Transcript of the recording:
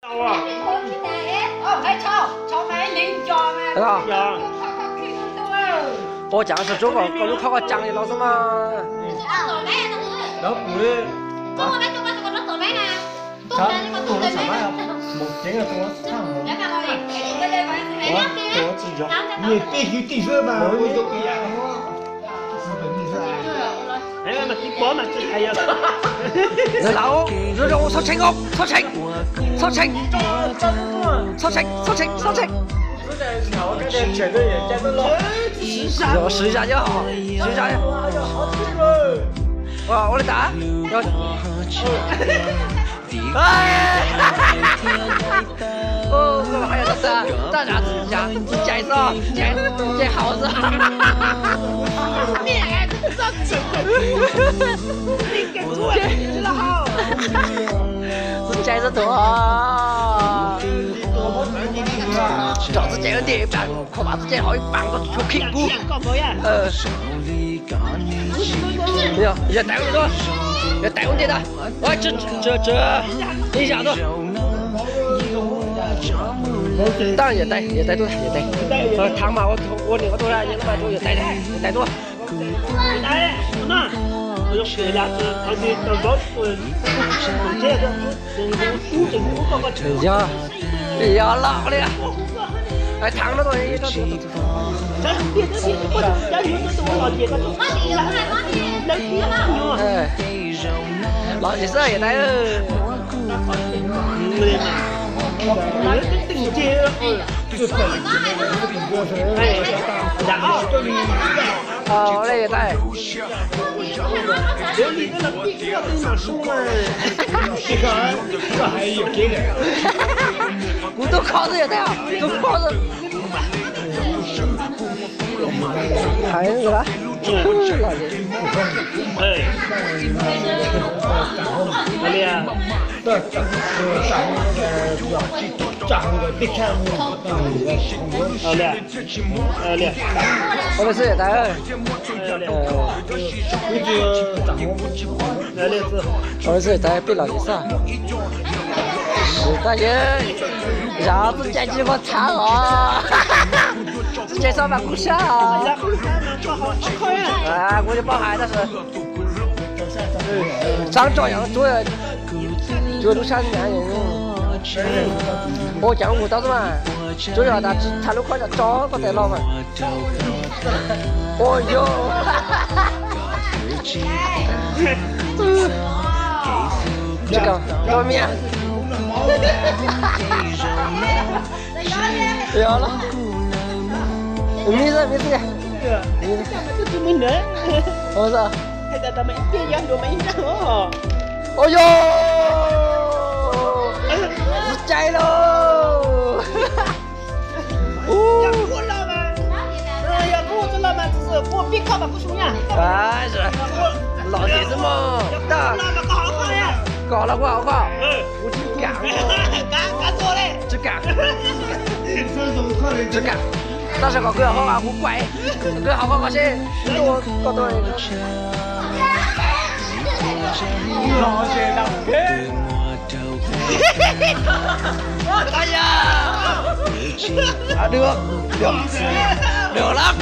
Ua cas sab tsuab kom koj lub khob koj tsaa li los xwb mas. Lawv laus, zoo zoo, txhob tshee os, txhob tshee, txhob tshee, txhob tshee, txhob tshee, txhob tshee. Yog siv zam yog, siv zam. Ua li tas. Taj zam txi cai xwb, cai haus xwb. Txi cai xwb tus. Tsom txi cai ua ntej, khuam txi cai hauv ib paam koj tsis tshua khib kuv. Yog tais ua ntej, yog tais ua ntej ntag. Ib zam tuaj. Tab yawm tais, yawm tais tuaj, yawm tais. Thaav mas ua niam ua tub, yawm tais, yawm tais tuaj. Yog, yog los li. Thaav no tuaj. Los tsis xwb yawm tais. Ua li yawm tais. Kuv tub kho xwb yawm tais, tub kho xwb. Hais los. Ua li xwb yawm tais. Ua li xwb yawm tais, peb los li xwb. Tab yawm, zam txi cai tsis muaj txhav os. Txi cai xwb mas kub sab os. Kuv tsis paub hais tab sis xav tso yam tsuav, tsuav lub sab nyam. Ua cas mus tau xwb mas, tsuav yog tas tsis txhais lub khob cov tso koj tes los mas. Ua yog. Tsis kam, koj miab. Yog los. Miab xwb, miab xwb. Ua yog, tsis cai lauj. Los ntxiv xwb mog. Koj los kuv hauv koj, kuv tsis kam. Tsis kam. Tsis kam. Tab sis kom kuv hauv koj, kuv kuaj, kuv hauv koj seb. Koj tuaj. Được, được, được lắm.